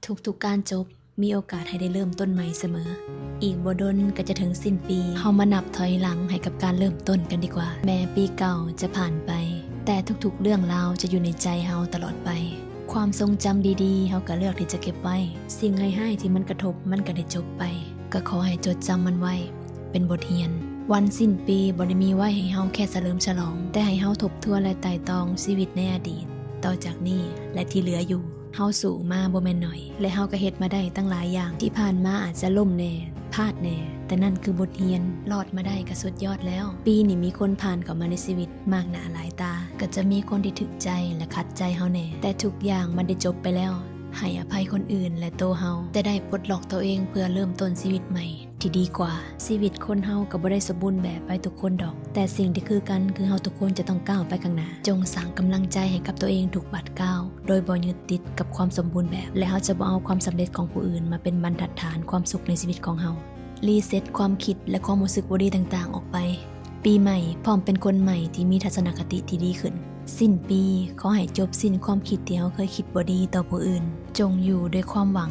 ທຸກໆການຈົບ ມີໂອກາດໃຫ້ໄດ້ເລີ່ມຕົ້ນໃໝ່ສະເໝີ. ອີກບໍ່ດົນກໍຈະເຖິງສິ້ນປີ, ເຮົາມານັບຖອຍຫຼັງໃຫ້ກັບການເລີ່ມຕົ້ນກັນດີກວ່າ. ແມ້ປີເກົ່າຈະຜ່ານໄປ, ແຕ່ທຸກໆເລື່ອງລາວຈະຢູ່ໃນໃຈເຮົາຕະຫຼອດໄປ. ຄວາມຊົງຈຳດີໆ ເຮົາກໍເລືອກທີ່ຈະເກັບໄວ້. ສິ່ງຮ້າຍໆທີ່ມັນກະທົບ ມັນກໍໄດ້ຈົບໄປ. ກໍຂໍໃຫ້ຈົດຈຳມັນໄວ້ ເປັນບົດຮຽນ. ວັນສິ້ນປີບໍ່ໄດ້ມີໄວ້ໃຫ້ເຮົາແຄ່ສະເຫຼີມສະຫຼອງ, ແຕ່ໃຫ້ເຮົາທົບທວນ ແລະ ໄຕ່ຕອງຊີວິດໃນອະດີດ, ຕໍ່ຈາກນີ້ ແລະ ທີ່ເຫຼືອຢູ່. ເຮົາສູ້ມາບໍ່ແມ່ນໜ້ອຍ ແລະ ເຮົາກໍເຮັດມາໄດ້ຕັ້ງຫຼາຍຢ່າງ. ທີ່ຜ່ານມາອາດຈະລົ້ມແດ່, ພາດແດ່, ແຕ່ນັ້ນຄືບົດຮຽນ. ລອດມາໄດ້ກໍສຸດຍອດແລ້ວ. ປີນີ້ມີຄົນຜ່ານເຂົ້າມາໃນຊີວິດມາກໜ້າຫຼາຍຕາ. ກໍຈະມີຄົນທີ່ຖືກໃຈ ແລະ ຂັດໃຈເຮົາແດ່, ແຕ່ທຸກຢ່າງມັນໄດ້ຈົບໄປແລ້ວ. ໃຫ້ອະໄພຄົນອື່ນ ແລະ ໂຕເຮົາ, ແຕ່ໄດ້ປົດລັອກໂຕເອງເພື່ອເລີ່ມຕົ້ນຊີວິດໃໝ່ ທີ່ດີກວ່າ. ຊີວິດຄົນເຮົາກໍບໍ່ໄດ້ສົມບູນແບບໄປທຸກຄົນດອກ, ແຕ່ສິ່ງທີ່ຄືກັນຄືເຮົາທຸກຄົນຈະຕ້ອງກ້າວໄປຂ້າງໜ້າ. ຈົ່ງສ້າງກຳລັງໃຈໃຫ້ກັບຕົວເອງທຸກບາດກ້າວ, ໂດຍບໍ່ຍຶດຕິດກັບຄວາມສົມບູນແບບ, ແລະ ເຮົາຈະບໍ່ເອົາຄວາມສຳເລັດຂອງຜູ້ອື່ນມາເປັນບັນທັດຖານຄວາມສຸກໃນຊີວິດຂອງເຮົາ. ຣີເຊັດຄວາມຄິດ ແລະ ຄວາມຮູ້ສຶກບໍ່ດີຕ່າງໆອອກໄປ. ປີໃໝ່ ພ້ອມເປັນຄົນໃໝ່ທີ່ມີທັດສະນະຄະຕິທີ່ດີຂຶ້ນ. ສິ້ນປີ ຂໍໃຫ້ຈົບສິ້ນຄວາມຄິດທີ່ເຮົາເຄີຍຄິດບໍ່ດີຕໍ່ຜູ້ອື່ນ. ຈົ່ງຢູ່ດ້ວຍຄວາມຫວັງ.